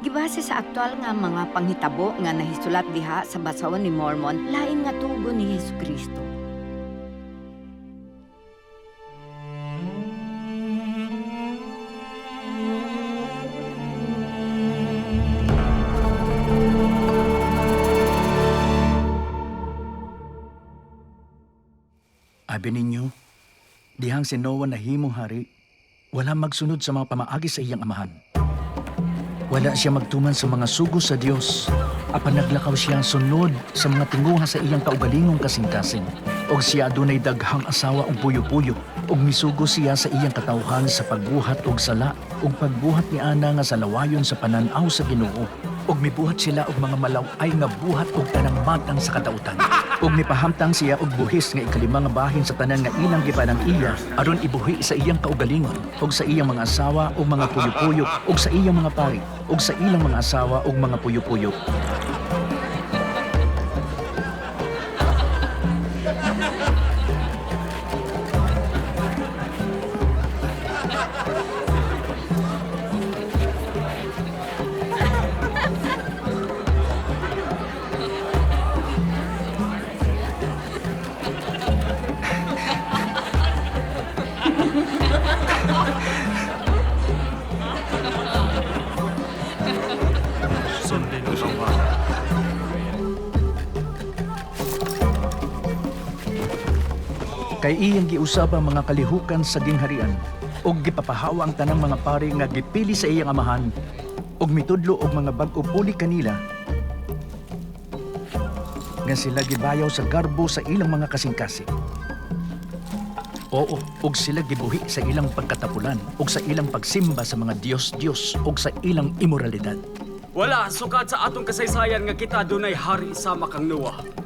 Gibase sa aktual nga mga panghitabo nga nahisulat diha sa Basahon ni Mormon, lain nga tugon ni Hesukristo. Abi ninyo, dihang si Noah nahimong hari, wala magsunod sa mga pamaagi sa iyang amahan. Wala siya magtuman sa mga sugo sa Dios, apan naglakaw siya sunod sa mga tinguha sa iyang kaugalingong kasing-kasing. Og siya adunay daghang asawa og puyo-puyo, og misugo siya sa iyang katawhan sa pagbuhat og sala, og pagbuhat ni ana nga sa lawayon sa panan-aw sa Ginoo. Og mibuhat sila og mga malaw-ay nga buhat og tanang matang sa kadautan. Og mipahamtang siya og buhis nga ikalima nga bahin sa tanan nga ilang gipanang iya aron ibuhi sa iyang kaugalingon og sa iyang mga asawa ug mga puyo-puyo og sa iyang mga pari og sa ilang mga asawa ug mga puyo-puyo. Kay iyang giusab ang mga kalihukan sa gingharian ug gipapahawa ang tanang mga pari nga gipili sa iyang amahan ug mitudlo og mga bag-o puli kanila nga sila gibayaw sa garbo sa ilang mga kasing-kasing. Oo, ug sila gibuhi sa ilang pagkatapulan ug sa ilang pagsimba sa mga Diyos-Diyos ug sa ilang imoralidad. Wala sukat sa atong kasaysayan nga kita dunay hari sama kang Noah.